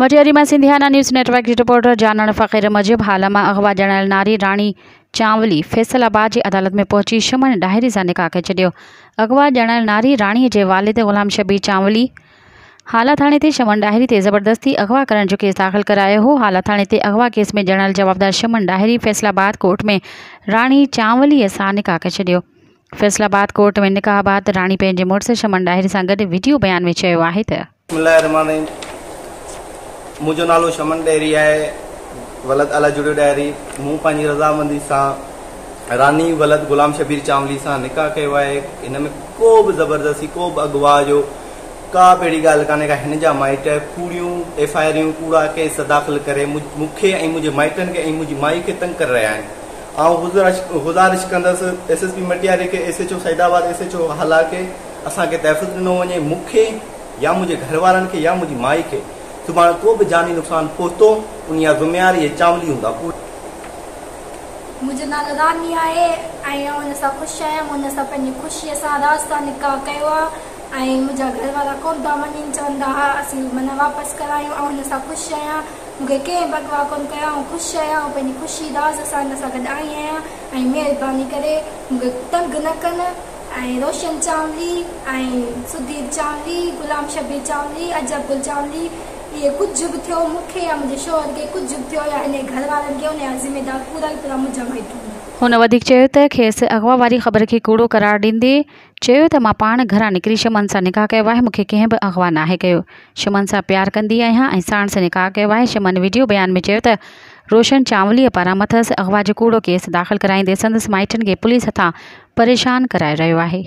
مٽياري مان Sindhiana news net work جي reporter جانڻ فقير موجب هالا مان اغوا ڄاڻايل ناري راڻي چانولي فيصل آباد جي عدالت ۾ پهچي شمن ڏاهري سان نڪاح ڪري ڇڏيو. اغوا ڄاڻايل ناري راڻي جي والد غلام شبير چانولي هالا ٿاڻي تي شمن ڏاهري تي زبردستي اغوا ڪرڻ جو ڪيس داخل ڪرايو هو. هالا ٿاڻي تي اغوا ڪيس ۾ ڄاڻايل جوابدار شمن ڏاهري فيصل آباد ڪورٽ ۾ راڻي چانولي سان نڪاح ڪري ڇڏيو. فيصل آباد ڪورٽ ۾ نڪاح بعد راڻي پنهنجي مڙس شمن ڏاهري سان گڏ وڊيو بيان ۾ چيو آهي ته. بسم الله الرحمٰن الرحيم منهنجو نالو شمن ڏهري آهي ولد الا جڙيو ڏاهري مون پنهنجي رضامندي سان راني ولد غلام شبير چانولي سان نڪاح ڪيو آهي هن ۾ ڪو به زبردستي ڪو به اغوا جو ڪا به اهڙي ڳالهه ڪانهي ڪا هن جا مائٽ ڪوڙيون ايف I آريون ڪوڙا ڪيس داخل ڪري مون کي ۽ منهنجي مائٽن کي ۽ منهنجي مائي کي تنگ ڪري رهيا آهن آئون گذارش ڪندس ايس ايس پي مٽياري کي S H O Saeedabad S H O Hala کي اسان کي تحفظ ڏنو وڃي مون کي يا منهنجي گهر وارن کي يا منهنجي مائي کي سڀاڻي ڪو به جاني نقصان پهتو ان جا ذميوار اهي چانولي هوندا پوري. منهنجو نالو راني آهي ۽ آئون هن سان خوش آهيان مون هن سان پنهنجي خوشيء سان راز سان نڪاح ڪيو آهي ۽ منهنجا گهر وارا ڪونه پيا مڃين چوندا ها اسين معنيٰ واپس ڪرايون آئون هن سان خوش آهيان مون کي ڪنهن به اغوا ڪونه ڪيو آئون خوش آهيان آئون پنهنجي خوشي راز سان هن سان گڏ آئي آهيان ۽ مهرباني ڪري مون کي تنگ نه ڪن. ۽ روشن چانولي ۽ سڌير چانولي، غلام شبير چانولي، عجب گل چانولي اهي ڪجهه به ٿيو مون کي يا منهنجي شوهر کي ڪجهه به ٿيو يا هن جي گهر وارن کي ان جا ذميدار پورا ئي پورا منهنجا مائٽ هوندا. هن وڌيڪ چيو ته کيس اغوا واري خبر کي ڪوڙو قرار ڏيندي چيو ته مان پاڻ گهران نڪري شمن سان نڪاح ڪيو آهي مون کي ڪنهن به اغوا ناهي ڪيو شمن سان پيار ڪندي آهيان ۽ ساڻس نڪاح ڪيو آهي شمن وڊيو بيان ۾ چيو ته روشن چانولي پاران مٿس اغوا جو ڪوڙو ڪيس داخل ڪرائيندي سندس مائٽن کي پوليس هٿان پريشان ڪرائي رهيو آهي.